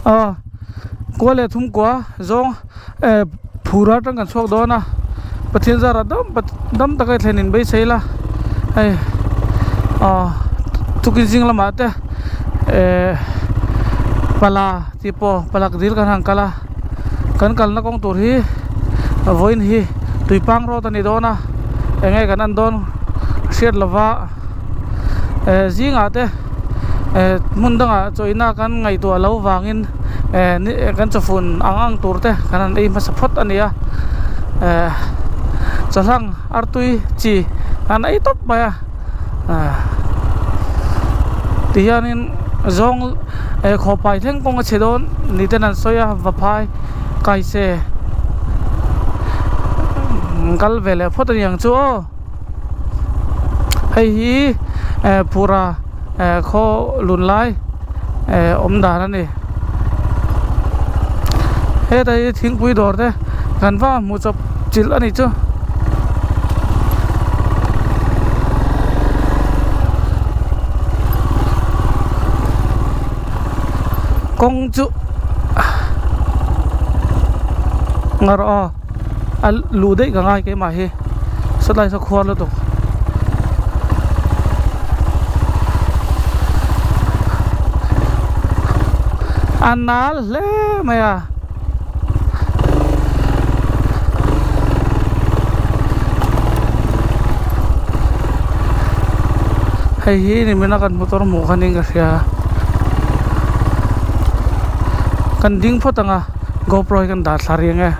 Aw kua leh thum kua zawng eh phur atang kan chhuak dawn a Pathian zarah dam dam taka thlen in beisei la hei aw tukin zing lamah te eh pala tih pawh palak dil kan han kal a kan kalna kawng tur hi vawiin hi tuipang road a ni dawn a eng nge kan en dawn hriat lova eh zingah te eh hmun dangah chawina kan ngaihtuah loh vangin eh kan chawfun ang ang tur te kan han ei hmasa phawt a ni a eh chawhlang artui chi an ei tawp mai a ah tihianin zawng eh khawpai thleng kawng a chhe dawn ni ten an sawi a vaphai kaise kal ve leh phawt a ni ang chu aw. Hei hi eh phura eh khaw lun lai eh awm dan a ni heta hi thingpui dawr te kan va hmuh chawp chilh a nih chu. Kawng chu ngar aw. A luh daih ka ngai keimah hi sawtlai saw khuar lutuk a nal hle mai a. Hei hi ni mina kan motor hmuh khan in ka hria kan ding phawt ang a. GoPro hi kan dah thla rih ang e.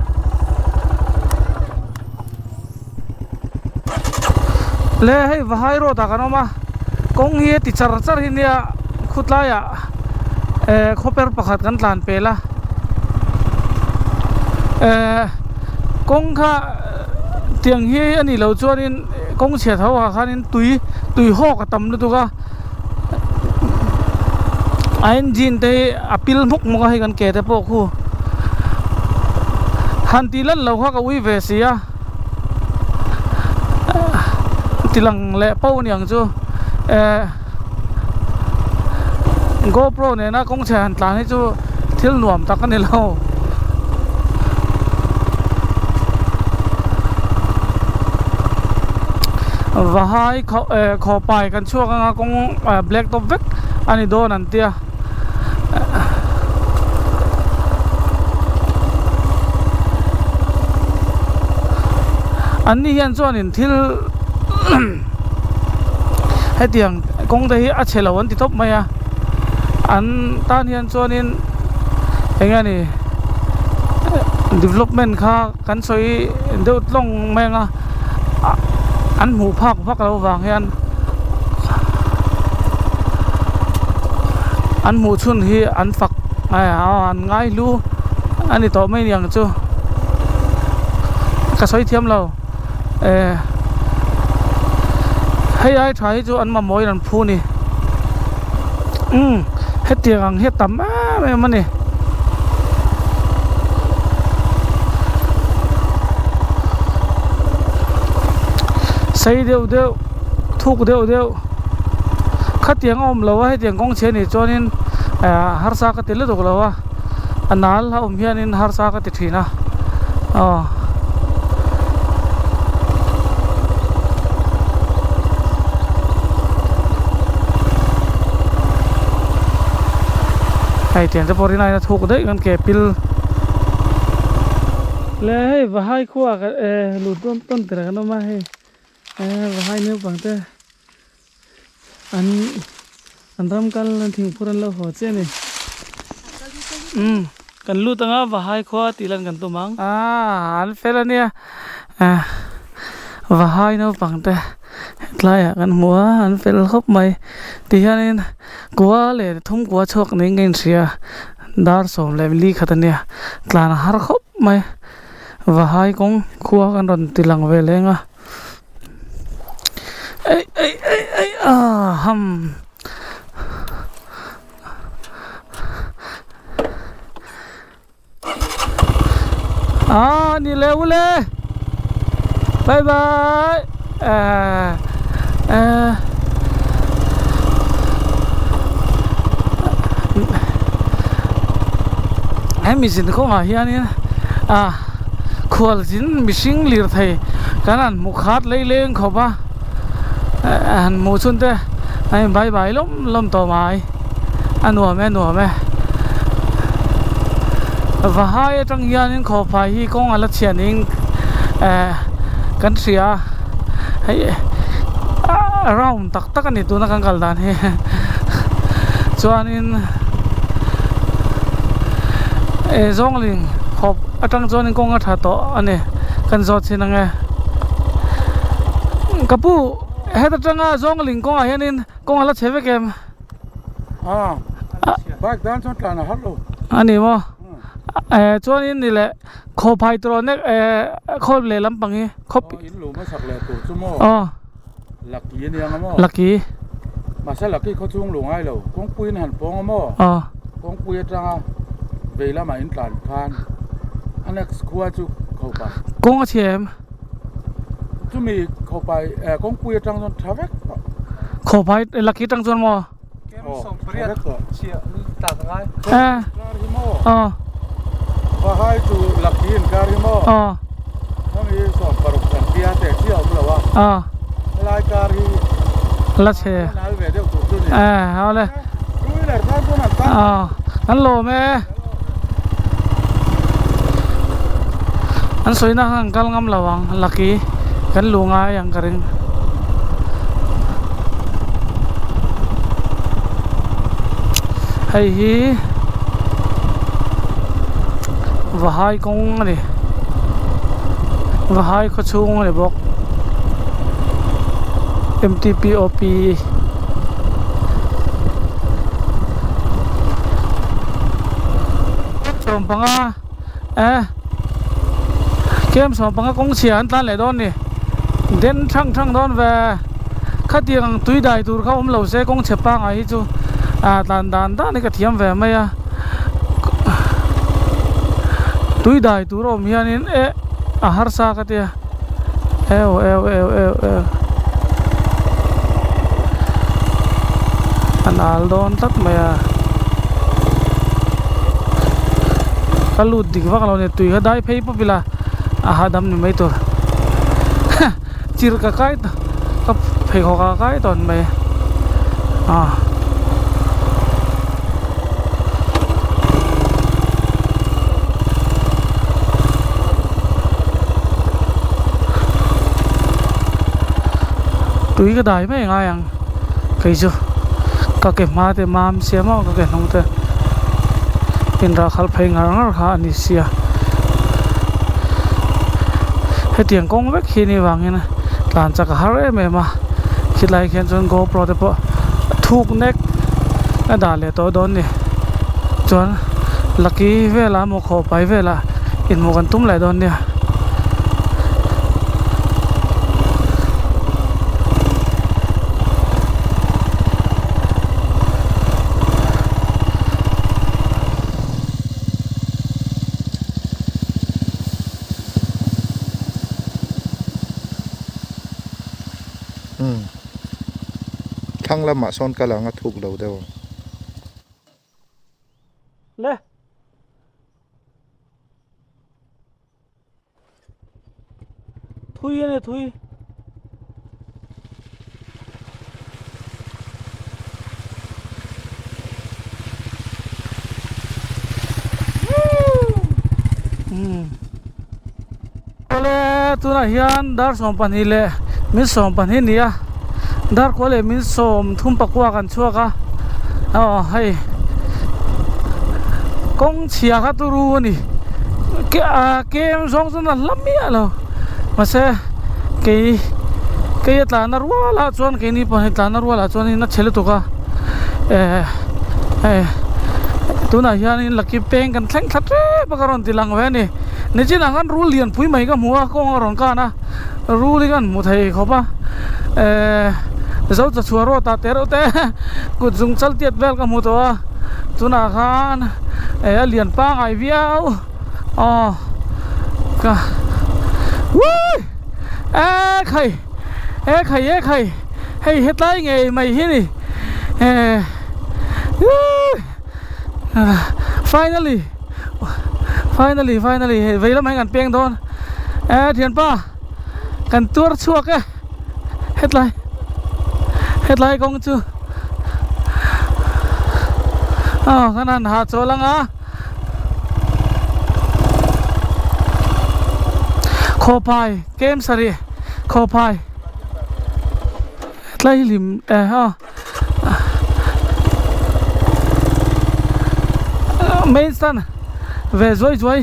Le hei Vahai road ah kan awm a kawng hi heti char char hi nia khutlai ah eh khawper pakhat kan tlan pel a eh kawng kha tiang hi a nih loh chuanin kawng chhiat ho ah khanin tui tui hawk a tam lutuk a. A engine te hi a pil hmuk hmuk a hei kan ke te pawh khu han tih lan loh kha ka ui ve si a ti lang leh pau aniang chu eh GoPro nena kawng chhe han tlan hi chu thil nuam tak a ni lo. Vahai khaw eh khawpai kan chhuak anga kawng eh black top vek a ni dawn an tia an ni hian chuanin thil hetiang kawng te hi a chhe lo an ti tawp mai a an tan hian chuanin eng nge ni development kha kan sawi deuh tlawng mai ang a an hmuh phak vak loh vang hian an hmuh chhun hi an fak an ngai hlu a ni tawh mai niang chu ka sawi thiam lo eh hei ai tha hi chu an mamawh in an phu a ni umm hetiang ang hi a tam em em a ni. Sei deuh deuh thuk deuh deuh khatiang a awm lo a hetiang kawng chhe anih chuanin ah harsa ka ti lutuk lo a a nal a awm hianin harsa ka ti thin a aw. Hei tiang te pawh rin aiin a thuk daih kan ke pil le hei vahai khua ka eh lut dawn tawn tir ah kan awm a hei eh vahai naupang te an an ram kal an thingphur an lo haw chiah a ni umm kan lut anga vahai khua tih lan kan tum ang ah an fel ania eh vahai naupang te hetlaiah kan hmu a an fel khawp mai tihianin kua leh thum kua chhuak niin ka inhria dar 12 khat ania tlan a har khawp mai vahai kawng khua kan rawn ti lang ve leng a. Ei ei ei ei ah ham ah ni le u le bye bye eh eh Hemi zin kawngah hianin ah khualzin mihring lirthei kan han hmu khat lei leng khawp a han hmuh chhun te a in bai bai lawm lawm tawh mai a nuam e nuam e Vahai atang hianin khawhphai hi kawng a la chhiah niin eh kan hria a hei round tak tak a ni tuna kan kal dan hi chuanin. Eh zawngling khawp atang chuanin kawng a tha tawh a ni kan zawt chhin ang e ka pu heta tanga zawngling kawngah hianin kawng a la chhe vek em a bike dan chuan tlan a har lo a ni maw eh chuanin ni leh khawphai tur nek eh khaw leh lampang hi khawp in lu hmasak leh tur chu maw aw. Lucky a nia maw? Lucky. Mahse Lucky khaw chung lu ngai lo. Kawngpuiin han pawng a maw? Aw. Kawngpui atanga vei lamah in tlan khan a next khua chu Khopai. Kawng a chhia em? Chumi Khopai eh kawngpui atang chuan tha vek tawh. Khopai Lucky atang chuan maw? Kem 18 chhiah tak a ngai. Eh. Kar hi maw? Aw. Vahai chu Lucky in kar hi maw? Aw. Hemi 16 kan tia teh chiah awm lo a. Aw. Helai kar hi la chhe. Nal ve deuh tur chu ni. Eh, awle. Two wheeler tan chuan an tan. Aw, kan lawm e. An sawina kha an kal ngam lo ang Lucky kan lu ngai ang ka ring. Hei hi Vahai kawng a ni Vahai khaw chhung a ni bawk M_T_P_O_P sawmpanga eh kem sawmpanga kawng chhia an tlan leh dawn a ni den thang thang dawn ve khatiang tui dai tur kha awm lo se kawng chhe pangai hi chu ah tlan dan dan hi ka thiam ve mai a tui dai tur a awm hianin eh a harsa ka tia eu eu eu eu eu a nal dawn tlat mai a ka lut dik vak lo a ni tui kha dai phei pawp ila a hahdam ni mai tur chirh ka kai ka pheikhawk a kai tawn mai ah. Tui ka dai mai ngai ang kei chu ka ke hma te mam sia maw ka ke hnung te inrah khalh phei ngar ngar kha a ni sia hetiang kawng vek hi ni vangin tlan chak a har em em a khilai khian chuan gopro te pawh thuk nek a dah leh tawh dawn a ni chuan lucky velah emaw khawpai velah inhmuh kan tum leh dawn nia. Umm thlang lamah sawn kal ang a thuk lo deuh ang. Le. Thui a ni thui. Awle tunah hian dar 12 leh min 12 ni a dar kua leh min 30 pakua kan chhuak a aw hei kawng chhia kha turu a ni kem zawng chuan a hla miah lo mahse kei kei a tlan na rual ah chuan keini pawh hi tlan na rual ah chuan in a chhe lutuk a eh hei tunah hianin lucky peng kan thleng thla tep a ka rawn ti lang ve a ni nichinah khan rul lianpui mai ka hmu a kawng a rawn kan a rul hi kan hmu thei khawp a eh zo cha chhuah rawt ah te reuh te kut zung chal tiat vel ka hmu tawh a tunah khan eh a lian pangai viau aw ka wuii e khai e khai e khai hei hetlai ngei mai hi ni eh wuii finally. Finally finally hei vei lamah hian kan peng dawn e thianpa kan tuar chhuak e hetlai hetlai kawng chu aw kan han ha chawl ang a khawpai kem sarih khawpai hetlai hi hlim e aw. Main stand ve zuai zuai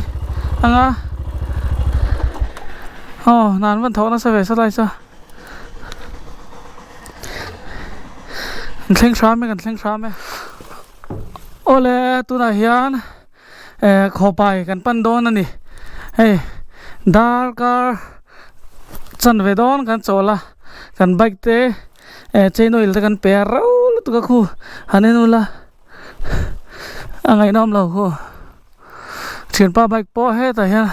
anga aw nan van thawk nasa ve satlai chu kan thleng hram e kan thleng hram e awle tunah hian eh khawpai kan pan dawn a ni hei darkar chanve dawn kan chawl a kan bike te. Eh chain oil te kan pe a rau lutuk a khu han en ula a ngaihnawm lo khu thianpa bike pawh hetah hian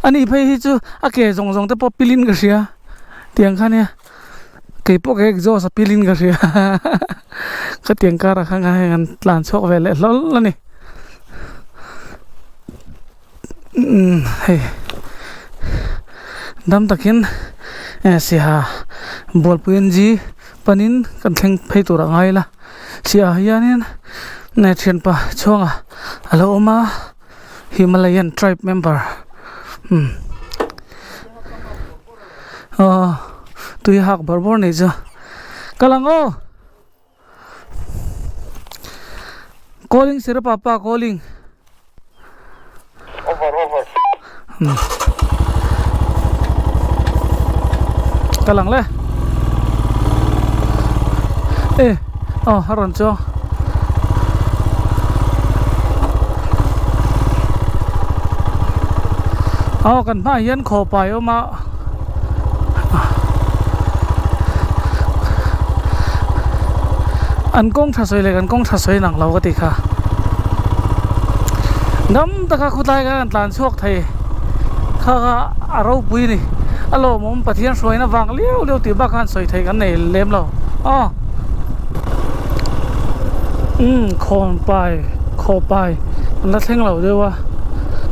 ani phei hi chu a ke zawng zawng te pawh pilin ka hria tiang kha nia keipawh ka exhaust a pilin ka hria khatiang karah khan hei an tlan chhuak ve leh hlawl a ni umm hei dam takin eh siaha bualpui an ji panin kan thleng phei tur a ngai la siaha hianin eh thianpa chhuanga a lo awm a Himalayan tribe member umm aw tui hak bawrh bawrh nei chu kal ang aw. Calling sir papa calling. Over over. Hmm. Kalang le. Eh, oh haron cho. Oh kan hma hian khawpai awm a. An kawng tha sawi leh kan kawng tha sawi nang lo ka tih kha dam taka khawtlai kha kan tlan chhuak thei kha kha a ropui a ni a lawmawm Pathian hruaina vang liau liau tih bak khan sawi theih kan nei lem lo aw umm khawnpai khawpai an la thleng lo deuh a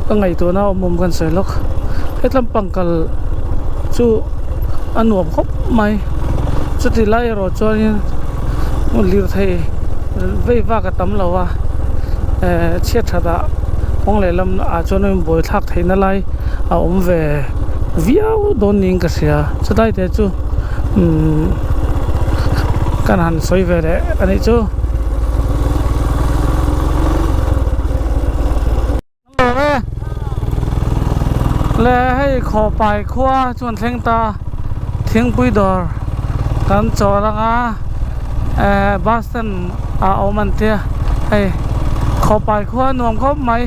ka ngaihtuahna awm awm kan sawi lawk hetlam pangkal chu a nuam khawp mai chuti lai erawh chuanin lirthei vei vak a tam lo a ehh chhiat that ah kawng lehlam ah chuan a inbuai thlak theihna lai a awm ve viau dawn niin ka hria chutlai te chu umm kan han sawi ve leh a nih chu. Le hei khawpai khua chu an thleng ta thingpui dawr kan chawl anga eh bus stand ah a awm an tia hei khawpai khua nuam khawp mai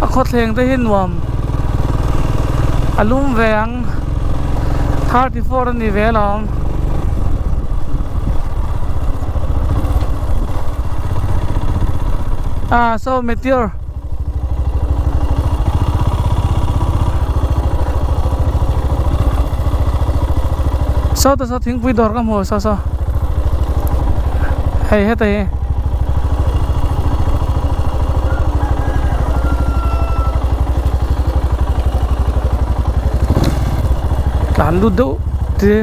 a khawthleng te hi nuam a lum ve ang 34 a ni ve alawm. Ah so meteor. Saw ta saw thingpui dawr ka hmu saw saw hei heta hi tlan lut deuh te.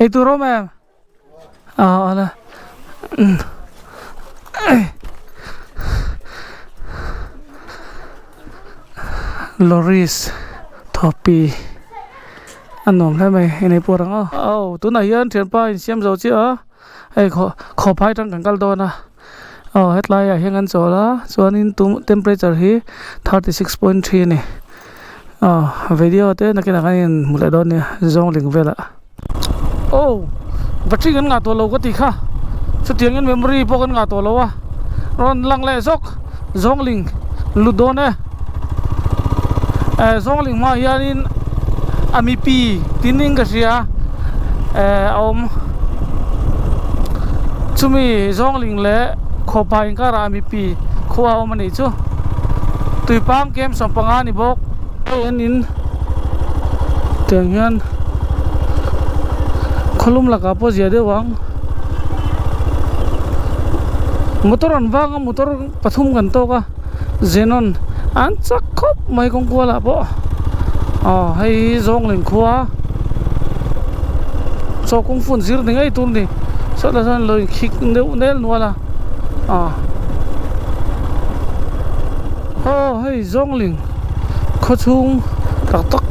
Ei tur awm em? Aw ala Loris thawpi a nuam hle mai inei pawh rang aw. Aw tunah hian thianpa insiam zo chiah a hei khaw khawphai tang kan kal dawn a aw hetlai ah hian kan chawl a chuanin tum temperature hi 36.3 a ni. Aw video te nakinah khan in hmu leh dawn nia zawng ling velah aw battery kan ngah tawh lo ka tih kha chutiang in memory pawh kan ngah tawh lo a rawn lang leh zawk zawng ling lut dawn e eh zawng ling hmaah hianin a mipi tin in ka hria eh a awm chumi zawng ling leh khawpa inkarah a mipi khua a awm a nih chu tuipang kem sawmpanga ni bawk hei en in tiang hian. Khawlum lakah pawh zia deuh ang motor an vang a motor pathum kan tawk a xenon an chak khawp mai kawng kual ah pawh aw hei hi zawnglin khua chaw kawng fun zir ni ngei tur a ni sawtlai sawn lo inkhik deuh nel nual a aw aw hei zawngling khaw chhung tak tak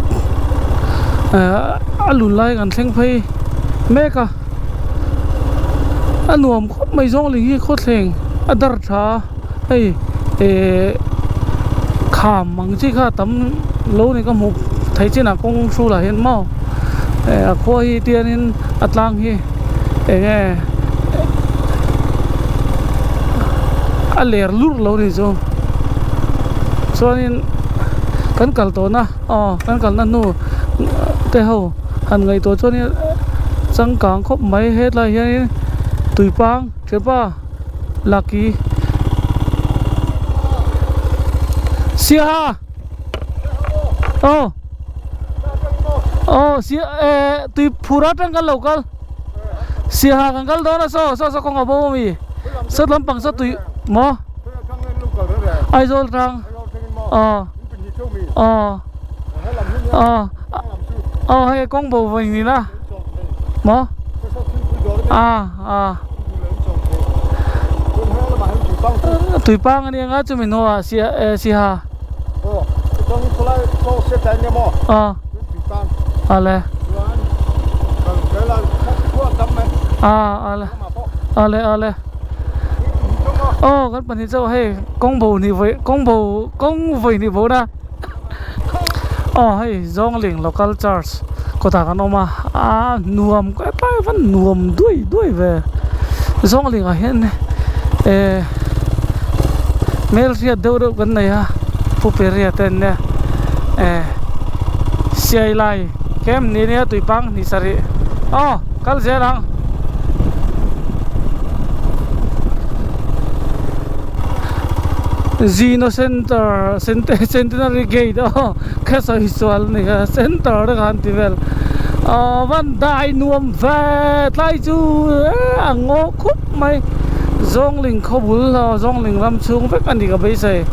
ehh a lun lai kan thleng phei mek a a nuam khawp mai zawngling hi khawthleng a dar tha a hei ehh kham ang chi kha a tam lo ni ka hmuh theih chinah kawng hrulah hian maw eh a khua hi tianin a tlang hi eng nge a ler lurh lo ni chu chuanin kan kal tawhna aw kan kalna hnu te ho han ngaihtuah chuanin changkang khawp mai hetlai hianin tuipang thianpa lucky siaha aw aw sia eh tui phur atang kan lo kal siaha kan kal dawn a saw saw saw kawng a bo ami saw lampang saw tui maw Aizawl tang aw aw aw aw hei kawng bo vawi ni na maw a a tuipang a nia nga chumi hnuah sia eh siha aw ale a ale ale ale aw kan pahnih chauh hei kawng bo hnih vawi kawng bo kawng vawi hnih bo na aw hei zawngling local church kawtah kan awm a a nuam hetlai van nuam duai duai ve zawngling ah hian eh hmelhriat deuh deuh kan nei a pu peria te an nia eh siai lai kem ni nia tuipang hnih sarih aw kal zel ang. Zino center centenary gate aw ka sawi sual a ni kha center te khan ti vel aw van dai nuam ve tlai chu a ngaw khup mai zawngling khaw bul aw zawngling ram chhung vek a ni ka beisei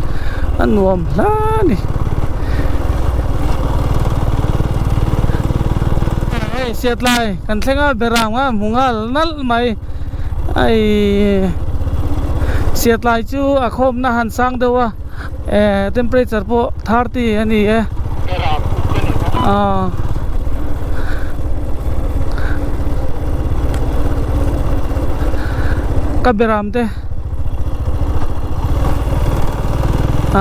a nuam hle a ni hei siatlai kan thleng a berang a hmu nghal nalh mai ai siatlai chu a khawmna han sang deuh a eh temperature pawh 30 a ni e aw ka beram te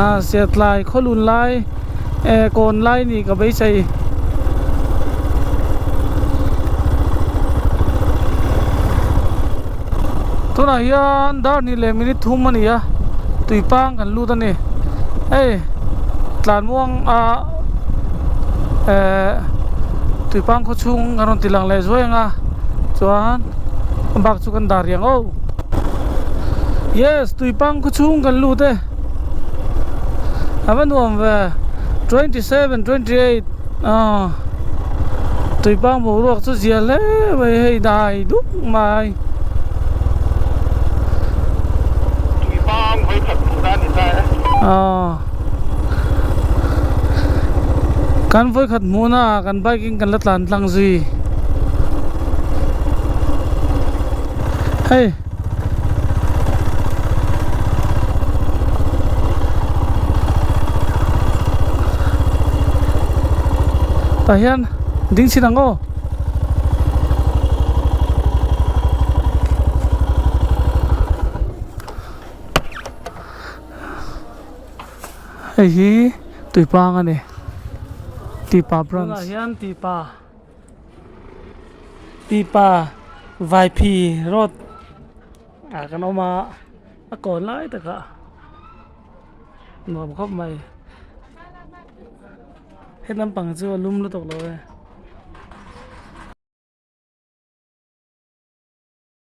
a siatlai khawlun lai eh kawn lai nih ka beisei. Tunah hian dar hnih leh minute thum a ni a tui pang kan lut a ni hei tlanmuang a eh tui pang khaw chhung kan rawn ti lang leh zuai ang a chuan a bak chu kan dah riang aw yes tui pang khaw chhung kan lut e a va nuam ve 27 28 aw tuipang boruak chu zia hle mai hei dai dup mai tuipang vawi khat hmuh dan ni ta e aw kan vawi khat hmuh na ah kan bike in kan la tlan tlang zui hei. Tah hian ding chhin ang aw. Hei hi tuipang a ni tipa branch. Tunah hian tipa. Pipa Vaiphi road ah kan awm a a kawn lai takah nuam khawp mai he lampang chu a lum lutuk lo e.